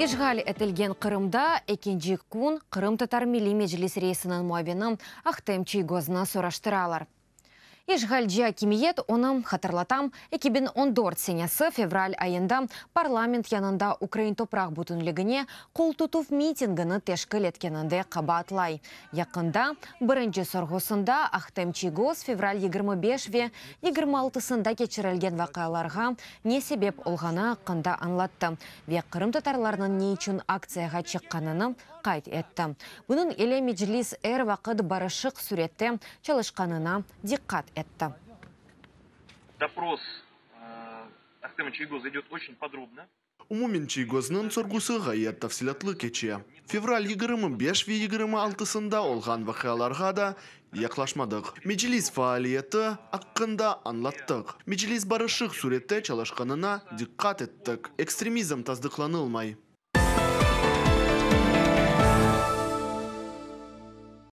İşğal etilgen Qırımda ekinci kün Qırımtatar Milliy Meclis reisiniñ muavini Ahtem Çiygoznı soraştıralar. İşğalci akimiyet onı, hatırlatam, 2014 senesi fevral ayında parlament yanında ukrain topraq bütünligine qol tutuv mitingini teşkil etkeninde qabaatlay. Yaqında birinci sorğusında Ahtem Çiygoz fevral 25 ve 26-sında keçirilgen vaqialarğa ne sebep olğanı aqqında añlattı ve qırımtatarlarnıñ ne içün aktsiyağa çıqqanını qayd etti. Bunıñ ile Meclis er vaqıt barışıq sürette çalışqanına diqqat etti. Допрос Ахтема Чийгоза идет очень подробно. Umumen Çiygoznıñ sorğusı ğayet tafsilâtlı keçe. Fevral 25 ve 26-sında olğan vaqialarğa da yaqlaşmadıq. Meclis faaliyeti aqqında añlattıq. Meclis barışıq sürette çalışqanına diqqat ettik. Ekstremizm tasdıqlanılmay.